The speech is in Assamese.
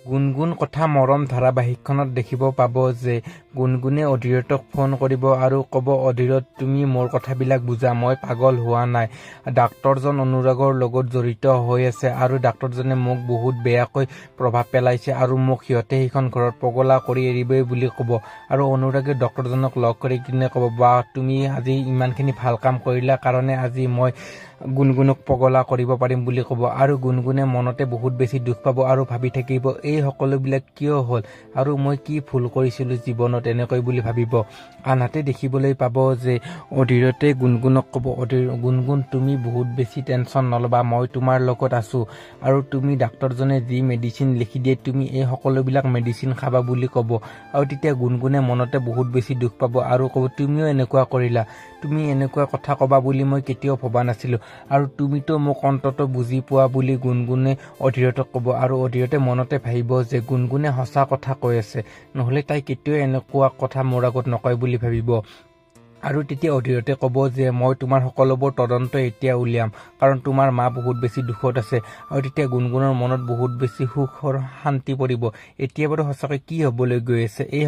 গুণগুণ কথা মৰম ধাৰাবাহিকখনত দেখিব পাব যে গুণগুণে অধীৰথক ফোন কৰিব আৰু ক'ব, অধীৰথ, তুমি মোৰ কথাবিলাক বুজা, মই পাগল হোৱা নাই। ডাক্তৰজন অনুৰাগৰ লগত জড়িত হৈ আছে আৰু ডাক্তৰজনে মোক বহুত বেয়াকৈ প্ৰভাৱ পেলাইছে আৰু মোক সিহঁতে সেইখন ঘৰত পগলা কৰি এৰিবই বুলি ক'ব। আৰু অনুৰাগে ডক্তৰজনক লগ কৰি কিনে ক'ব, বা তুমি আজি ইমানখিনি ভাল কাম কৰিলা কাৰণে আজি মই গুণগুণক পগলা কৰিব পাৰিম বুলি ক'ব। আৰু গুণগুণে মনতে বহুত বেছি দুখ পাব আৰু ভাবি থাকিব, এই সকলোবিলাক কিয় হ'ল আৰু মই কি ভুল কৰিছিলোঁ জীৱনত, এনেকৈ বুলি ভাবিব। আনহাতে দেখিবলৈ পাব যে অধীৰতে গুণগুণক ক'ব, অধীৰ গুণগুণ, তুমি বহুত বেছি টেনশ্যন নল'বা, মই তোমাৰ লগত আছোঁ আৰু তুমি ডাক্তৰজনে যি মেডিচিন লিখি দিয়ে তুমি এই সকলোবিলাক মেডিচিন খাবা বুলি ক'ব। আৰু তেতিয়া গুণগুণে মনতে বহুত বেছি দুখ পাব আৰু ক'ব, তুমিও এনেকুৱা কৰিলা, তুমি এনেকুৱা কথা ক'বা বুলি মই কেতিয়াও ভবা নাছিলোঁ আৰু তুমিতো মোক অন্ততঃ বুজি পোৱা বুলি গুণগুণে অধীৰথক ক'ব। আৰু অধীৰথে মনতে ভাবিব যে গুণগুণে সঁচা কথা কৈ আছে, নহ'লে তাই কেতিয়াও এনেকুৱা কথা মোৰ আগত নকয় বুলি ভাবিব। আৰু তেতিয়া অধীৰথে ক'ব যে মই তোমাৰ সকলোবোৰ তদন্ত এতিয়া উলিয়াম, কাৰণ তোমাৰ মা বহুত বেছি দুখত আছে। আৰু তেতিয়া গুণগুণৰ মনত বহুত বেছি সুখৰ শান্তি পৰিব। এতিয়া বাৰু সঁচাকৈ কি হ'বলৈ গৈ আছে এই